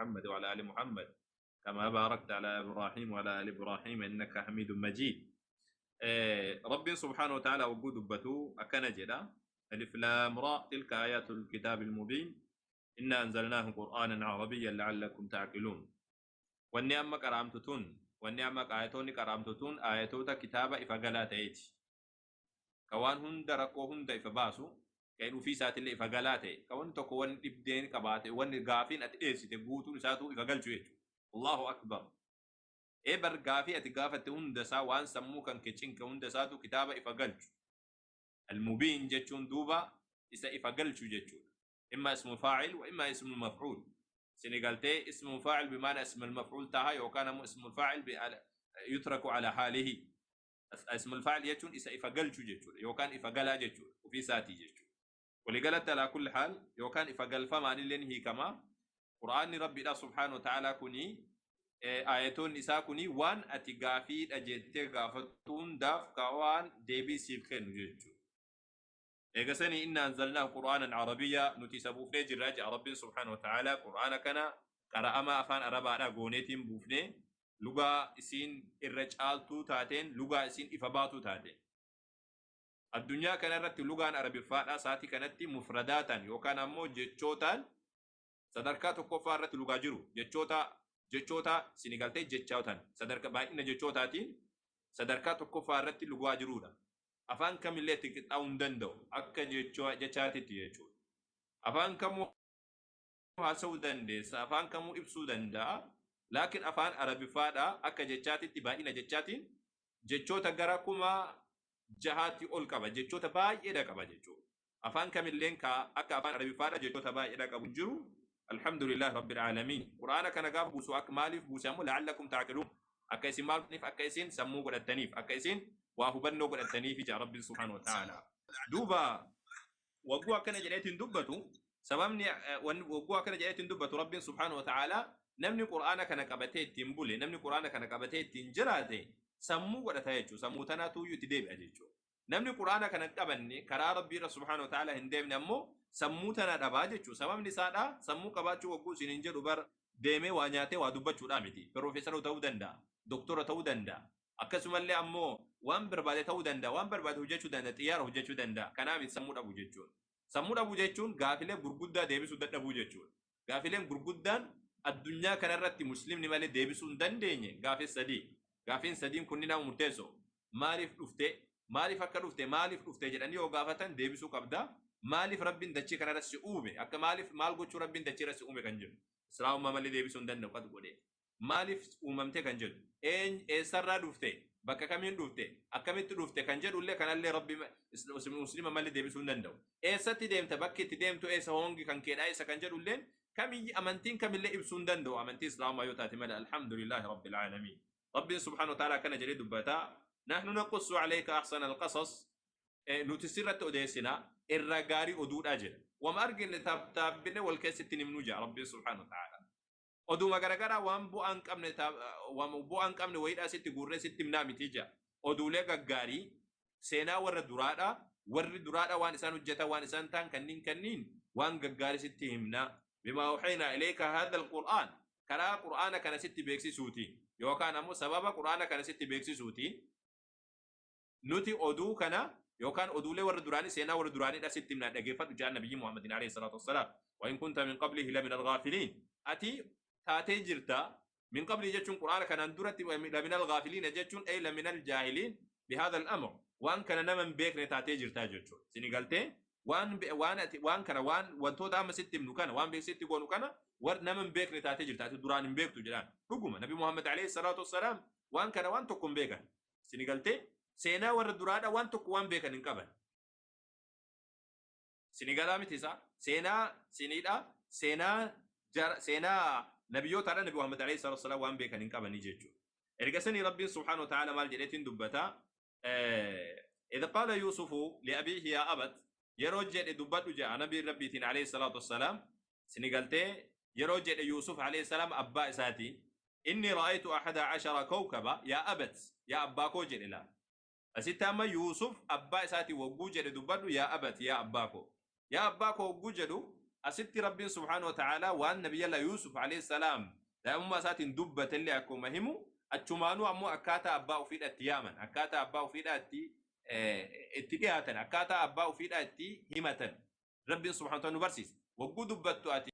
محمد وعلى آل محمد كما باركت على إبراهيم وعلى آل إبراهيم إنك حميد مجيد. رب سبحانه وتعالى وجود بتو أكن جدا ألف لام را تلك آيات الكتاب المبين إنا أنزلناه قرآنا عربيا لعلكم تعقلون. والنعمة كرامتتون والنعمة آياتون كرامتتون آياتوتا كتابة إفقالات كوان هند ركو هند إفباسو كأنه في ساعة اللي إفقالاته كوان تكون إبدين كباته وان غافين أتئسي تقوتون ساتو إفقال شويتو. الله أكبر. إبر غافي أتغافة هند سا وان سمو كان كتشين كهند ساتو كتابة إفقال المبين جتشون دوبا إسا إفقال شو جتشون إما اسم فاعل وإما اسم مفعول. سنغالتي اسم فاعل بمعنى اسم المفعول تاها يوكان اسم الفاعل يترك على حاله. اسم الفاعل يجون إسا إفقال شو جتشون يوكان إفقالا جتشون وفي ساتي جتشون. ولقالت على كل حال يوكان إفقال فما لين هي كما قرآن ربي الله سبحانه وتعالى كوني آياتون إسا كوني وان أتغافي أجدت غافتون داف كوان ديبي سيفكن جتشون. إيجاسني إنا أنزلناه قرآنا عربيا نتي سبوفني جراج ربي سبحانه وتعالى قرآن كان قرأ ما أفان أربعة غونيتين بوفني لغة إسين الرجال تاتين لغة إسين إفباتو تاتين. الدنيا كان رت لغة عربي فادا ساتي كانت مفرداتا يوكان أمو جتشوتان صدركاتو كفار رت لغة جرو جتشوتا جتشوتا سينغالتي جتشوتان صدرك باين جتشوتاتين صدركاتو كفار رت لغة جرودا. Afaan kamillee itti qixxaa'uu hin danda'u akka jechaatitti jechuudha. Afaan kamuu haasa'uu dandeessa, afaan kamuu ibsuu danda'a. Laakiin afaan Arabiffaadhaa akka jechaatitti baay'ina jechaatiin jechoota gara 6,000 ol qaba. Jechoota baay'eedha qaba jechuudha. Afaan kamilleen akka afaan Arabiffaadhaa jechoota baay'eedha qabu hin jiru. Alhamdulillah Rabbil Aalamiin. Quraana kana gaafa buusu akka maaliif buuse ammoo la'allakum ta'qiluun. Akka isin maaliif akka isin sammuu godhattaniif akka isin وهبنو قد في رب سبحانه وتعالى. دوبا وقوا كان جريت دبتو سببني وقوا كان جريت دبتو رب سبحانه وتعالى نمني قرآن كان قبتي تنبولي نمني قرآن كان قبتي تنجراتي سمو قد تايجو سمو تناتو يتديب أجيجو نمني قرآن كان قبني كرا ربي سبحانه وتعالى هندم نمو سمو تنا دباجيجو سببني سادا سمو قباتشو وقو سينجر بر ديمي وانياتي ودبتشو دامتي بروفيسور تاو دندا دكتور تاو دندا akkasumallee ammoo waan barbaade ta'uu danda'a, waan barbaade hojjechuu danda'a, xiyyaara hojjechuu danda'a. Kanaaf sammuu dhabuu jechuudha. Sammuu dhabuu jechuun gaafilee gurguddaa deebisuu dadhabuu jechuudha. Gaafileen gurguddaan addunyaa kanarratti muslimni malee deebisuu hin dandeenye gaafii sadii. Gaafiin sadiin kunniin nama murteessoo. Maaliif dhufte? Maaliif akka dhufte? Maaliif dhufte jedhanii yoo gaafatan deebisuu qabda. Maaliif Rabbiin dachee kanarra si uume? Akka maaliif maal gochuu Rabbiin dachee irra si uume kan jedhu. Islaamummaa malee deebisuu hin danda'u qad godhee. Maaliif uumamte kan jedhu eessarraa dhufte bakka kamiin dhufte akkamitti dhufte kan jedhullee kanallee rabbi muslima malee deebisuu hin danda'u. Eessatti deemte bakki itti deemtu eessa hongi kan keedhaa eessa kan jedhullee kamiyyi amantiin kamillee ibsuu hin danda'u amantii islaamaa yoo taate malee alhamdulillahi rabbil aalamiin. Rabbiin subhaanahu wa ta'ala akkana jedhee dubbataa nahnu naqussu alayka ahsana alqasas nuti sirratti odeessina irra gaarii oduudhaa jedha. Wama argine taabbine wal keessatti himnuu jedha rabbiin subhaanahu wa ta'ala. Oduma garagaraa waan bu'aan qabne waan bu'aan qabne wayiidhaa sitti guurree sitti himnaa miti jira. Oduulee gaggaarii seenaa warra duraadhaa warri duraadhaa waan isaan hojjetan waan isaan ta'an kanniin kanniin waan gaggaarii sitti himnaa. Bimaa awhaynaa ilayka haadha alqur'aan karaa qur'aana kana sitti beeksisuuti yookaan ammoo sababa qur'aana kana sitti beeksisuuti nuti oduu kana yookaan oduulee warra duraanii seenaa warra duraaniidha sitti himnaa dhaggeeffadhu jedhan nabiyyi Muhammadin alayhi salaatu wassalaam. Wa in kunta min qablihi lamina alghaafiliin. Ati taatee jirta min qabli jechuun qur'aana kanaan duratti lamina alghaafiliin jechuun ay lamina aljaahiliin bihadha al-amr waan kana nama hin beekne taatee jirta jechuudha. Sini galtee waan ati waan kana waan wantoota amma sitti himnu kana waan beeksitti goonu kana war nama hin beekne taatee jirta ati duraan hin beektu jedhaan dhuguma nabi Muhammad alayhi salaatu wassalaam waan kana waan tokko hin beekan. Sini galtee seenaa warra duraadha waan tokko waan beekan hin qaban. Sini galaa miti isaa seenaa siniidha seenaa seenaa nabiyyoota nabi Muhammad alayhi salatu wassalaam waan beekan hin qabanii jechuudha. Erga sanii Rabbiin subhaanahu wa ta'ala maal jedheetiin dubbata إذ قال يوسف لأبيه يا أبت yeroo jedhe dubbadhu jedha nabi Rabbiitiin alayhi salatu wassalaam sini galtee yeroo jedhe Yuusuf alayhi salaam abbaa isaatiin inni ra'aytu ahada ashara kawkaba yaa abat yaa abbaa koo jedhe laa. Asitti amma Yuusuf abbaa isaatiin wagguu jedhe dubbadhu yaa abat yaa abbaa koo. Yaa abbaa koo wagguu jedhu Asitti Rabbiin subhaanahu wa ta'aalaa waan Nabiyyallah Yuusuf alayhi salaam daa'imummaa isaatiin dubbatellee akkuma himu, achumaanuu ammoo akkaataa abbaa ofiidha itti yaaman, akkaataa abbaa ofiidha itti dhiyaatan, akkaataa abbaa ofiidha itti himatan Rabbiin subhaanahu wa ta'aalaa nu barsiisa. Wagguu dubbattu ati.